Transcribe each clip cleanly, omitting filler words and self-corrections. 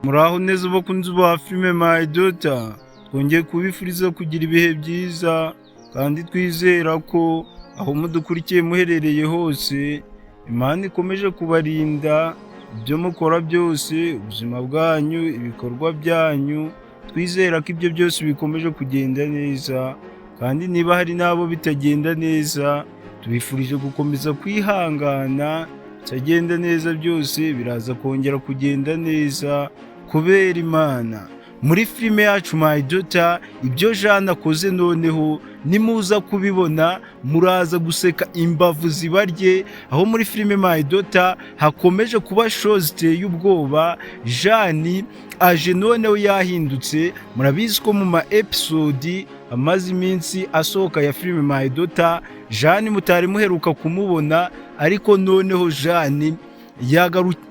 Muraho neza bakunzi ba filime My Daughter, twongeye kubifuriza kugira ibihe byiza kandi twizera ko aho mudukurikiye muherereye hose Imana ikomeje kubarinda, ibyo mukora byose, ubuzima bwanyu, ibikorwa byanyu, twizera ko ibyo byose bikomeje kugenda neza. Kandi niba hari n'abo bitagenda neza, tubifurije gukomeza kwihangana. Bitagenda neza byose biraza kongera kugenda neza kubera Imana. Muri filime yacu My Daughter, ibyo Jeanne akoze noneho nimuza kubibona muraza guseka imbavu zibarye. Aho muri filime My Daughter hakomeje kuba show ziteye ubwoba. Jeanne aje noneho yahindutse. Murabizi ko mu ma episode amaze iminsi asohoka ya filime My Daughter, Jeanne mutari muheruka kumubona, ariko noneho Jeanne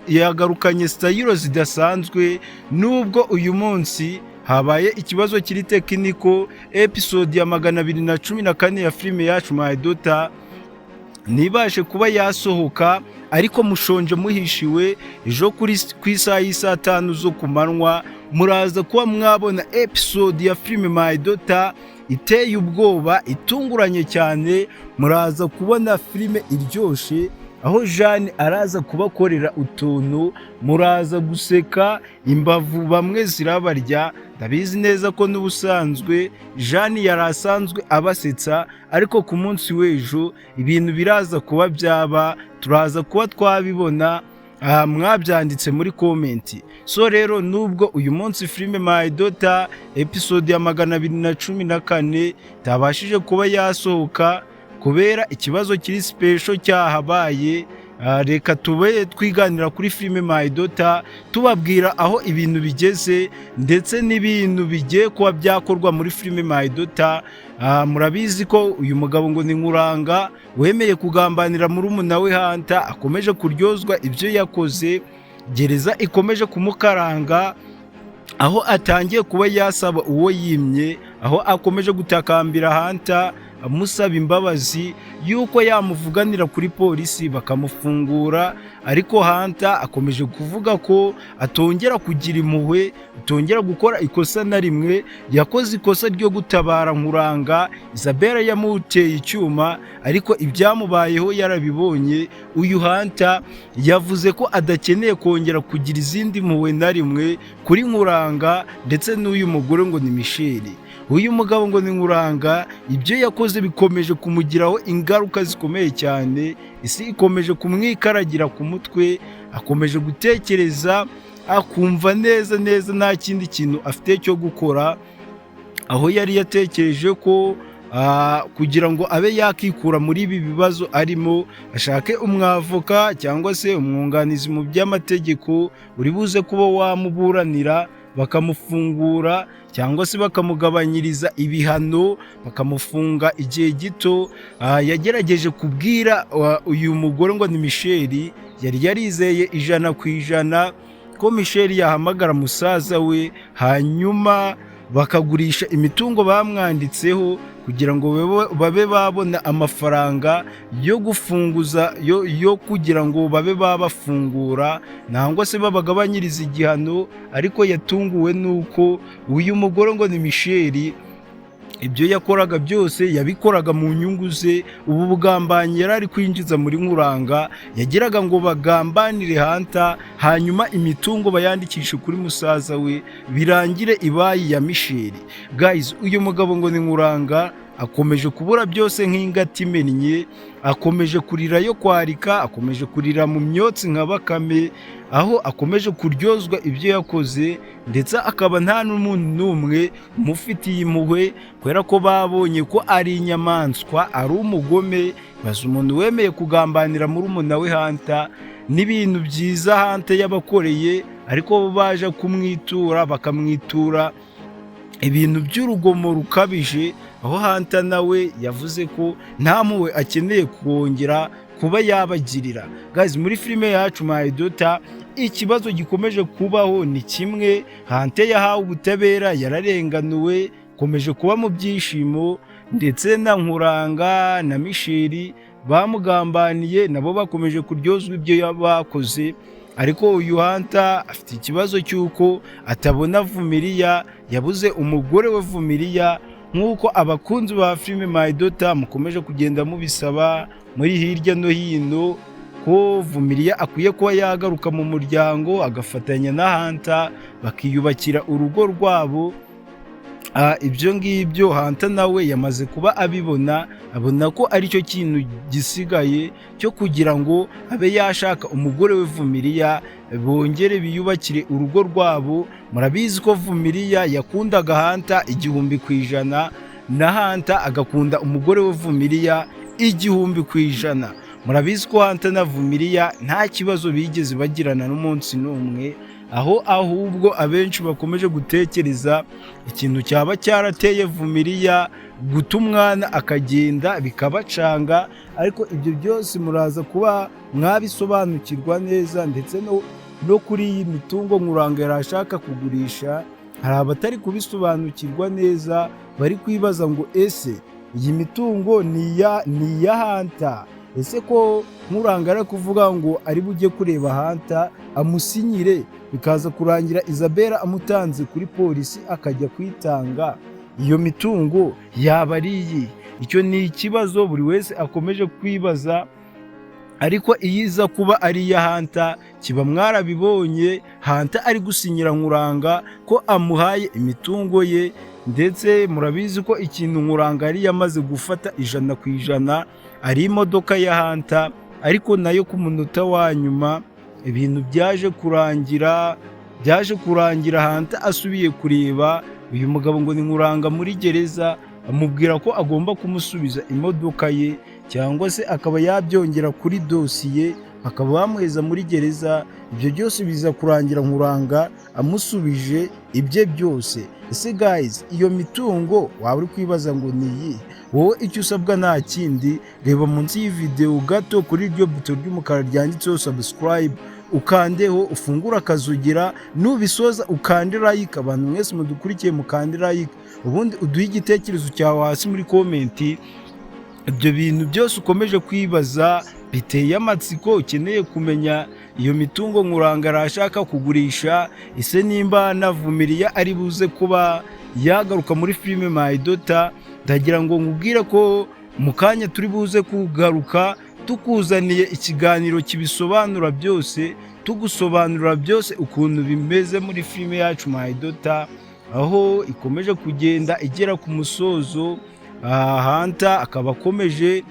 yagarukanye style zidasanzwe. Nubwo uyu munsi habaye ikibazo kiri technical, episode ya 214 ya filime yacu My Daughter ntibashe kuba yasohoka, ariko mushonje muhishiwe, ejo ku isaha y'isaa 5 zo ku manywa muraza kuba mwabona episode ya filime My Daughter iteye ubwoba, itunguranye cyane. Muraza kubona filime iryoshye aho Jeanne araza kubakorera utuntu, muraza guseka imbavu bamwe zirabarya. Ndabizi neza ko n'ubusanzwe Jeanne yari asanzwe abasetsa, ariko ku munsi w'ejo ibintu biraza kuba byaba, turaza kuba twabibona aha mwabyanditse muri comment. So rero, nubwo uyu munsi filime My Daughter episode ya 214 itabashije kuba yasohoka kubera ikibazo kiri special cyahabaye, reka tube twiganira kuri filime My Daughter, tubabwira aho ibintu bigeze ndetse n'ibintu bigiye kuba byakorwa muri filime My Daughter. Murabizi ko uyu mugabo ngo ni Nkuranga wemeye kugambanira murumuna we Hunter akomeje kuryozwa ibyo yakoze, gereza ikomeje kumukaranga, aho atangiye kuba yasaba uwo yimye, aho akomeje gutakambira Hunter amusaba imbabazi y'uko yamuvuganira kuri polisi bakamufungura. Ariko Hunter akomeje kuvuga ko atongera kugira impuhwe, atongera gukora ikosa na rimwe. Yakoze ikosa ryo gutabara Nkuranga, Isabella yamuteye icyuma, ariko ibyamubayeho yarabibonye. Uyu Hunter yavuze ko adakeneye kongera kugira izindi mpuhwe na rimwe kuri Nkuranga ndetse n'uyu mugore ngo ni Michelle. Uyu mugabo ngo ni Nkuranga, ibyo yakoze bikomeje kumugiraho ingaruka zikomeye cyane. Isi ikomeje kumwikaragira ku mutwe, akomeje gutekereza akumva neza neza nta kindi kintu afite cyo gukora. Aho yari yatekereje ko kugira ngo abe yakikura muri ibi bibazo arimo, ashake umwavoka cyangwa se umwunganizi mu by'amategeko uri buze kuba wamuburanira bakamufungura cyangwa se bakamugabanyiriza ibihano, bakamufunga igihe gito. Yagerageje kubwira uyu mugore ngo ni Michelle, yari yarizeye 100% ko Michelle yahamagara musaza we hanyuma bakagurisha imitungo bamwanditseho kugira ngo babe babona amafaranga yo gufunguza yo kugira ngo babe babafungura nangwa se babagabanyiriza igihano. Ariko yatunguwe n'uko uyu mugore ngo ni Michelle ibyo yakoraga byose yabikoraga mu nyungu ze. Ubu bugambanyi yari ari kwinjiza muri Nkuranga, yagiraga ngo bagambanire Hunter hanyuma imitungo bayandikishe kuri musaza we, birangire ibayi ya Michelle. Guys, uyu mugabo ngo ni Nkuranga akomeje kubura byose nk'ingata imennye, akomeje kurira yo kwarika, akomeje kurira mu myotsi nka Bakame, aho akomeje kuryozwa ibyo yakoze ndetse akaba nta n'umuntu n'umwe umufitiye impuhwe kubera ko babonye ko ari inyamaswa, ari umugome. Baza umuntu wemeye kugambanira murumuna we Hunter n'ibintu byiza Hunter yabakoreye, ariko bo baje kumwitura, bakamwitura ibintu by'urugomo rukabije, aho Hunter nawe yavuze ko nta mpuhwe akeneye kongera kuba yabagirira. Guys, muri filime yacu My Daughter ikibazo gikomeje kubaho ni kimwe: Hunter yahawe ubutabera, yararenganuwe, akomeje kuba mu byishimo, ndetse na Nkuranga na Michelle bamugambaniye nabo bakomeje kuryozwa ibyo bakoze. Ariko uyu Hunter afite ikibazo cy'uko atabona Vumiriya, yabuze umugore we Vumiriya. Nk'uko abakunzi ba filime My Daughter mukomeje kugenda mubisaba muri hirya no hino ko Vumiriya akwiye kuba yagaruka mu muryango, agafatanya na Hunter, bakiyubakira urugo rwabo. Ibyo ngibyo Hunter nawe yamaze kuba abibona, abona ko aricyo kintu gisigaye cyo kugira ngo abe yashaka umugore we Vumiriya, bongere biyubakire urugo rwabo. Murabizi ko Vumiriya yakundaga Hunter 1000%, na Hunter agakunda umugore we Vumiriya 1000%. Murabizi ko Hunter na Vumiriya nta kibazo bigeze bagirana n'umunsi n'umwe, aho ahubwo abenshi bakomeje gutekereza ikintu cyaba cyarateye Vumiriya guta umwana akagenda, bikabacanga. Ariko ibyo byose muraza kuba mwabisobanukirwa neza. Ndetse no kuri iyi mitungo Nkuranga yari ashaka kugurisha, hari abatari kubisobanukirwa neza, bari kwibaza ngo: "Ese iyi mitungo ni iya Hunter? Ese ko Nkuranga ari kuvuga ngo ari bujye kureba Hunter amusinyire, bikaza kurangira Isabella amutanze kuri polisi akajya kwitanga, iyo mitungo yaba ari iyi?" Icyo ni ikibazo buri wese akomeje kwibaza. Ariko iyo iza kuba ari iya Hunter, kiba mwarabibonye Hunter ari gusinyira Nkuranga ko amuhaye imitungo ye. Ndetse murabizi ko ikintu Nkuranga yari yamaze gufata 100% ari imodoka ya Hunter. Ariko nayo ku munota wa nyuma ibintu byaje kurangira Hunter asubiye kureba uyu mugabo ngo ni Nkuranga muri gereza, amubwira ko agomba kumusubiza imodoka ye cyangwa se akaba yabyongera kuri dosiye, bakaba bamuheza muri gereza. Ibyo byose biza kurangira Nkuranga amusubije ibye byose. Ese guys, iyo mitungo waba uri kwibaza ngo ni iyi? Wowe icyo usabwa nta kindi, reba munsi y'ividewo gato kuri iryo buto ry'umukara ryanditseho subscribe, ukandeho, ufungure akazogera. Nubisoza ukande like. Abantu mwese mudukurikiye, mukande like, ubundi uduhe igitekerezo cyawe hasi muri comment. Ibyo bintu byose ukomeje kwibaza biteye amatsiko, ukeneye kumenya iyo mitungo Nkuranga arashaka kugurisha, ese nimba na Vumiriya ari buze kuba yagaruka muri filime My Daughter, ndagira ngo nkubwire ko mu kanya turi buze kugaruka tukuzaniye ikiganiro kibisobanura byose, tugusobanurira byose ukuntu bimeze muri filime yacu My Daughter, aho ikomeje kugenda igera ku musozo. Hunter akaba akomeje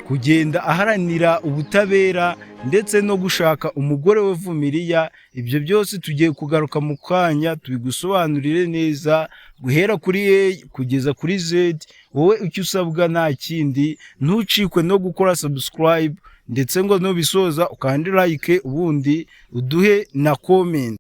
kugenda aharanira ubutabera ndetse no gushaka umugore we Vumiriya. Ibyo byose tugiye kugaruka mu kanya tubigusobanurire neza guhera kuri A kugeza kuri Z. Wowe icyo usabwa nta kindi, ntucikwe no gukora subscribe, ndetse ngo nubisoza ukande like, ubundi uduhe na comment.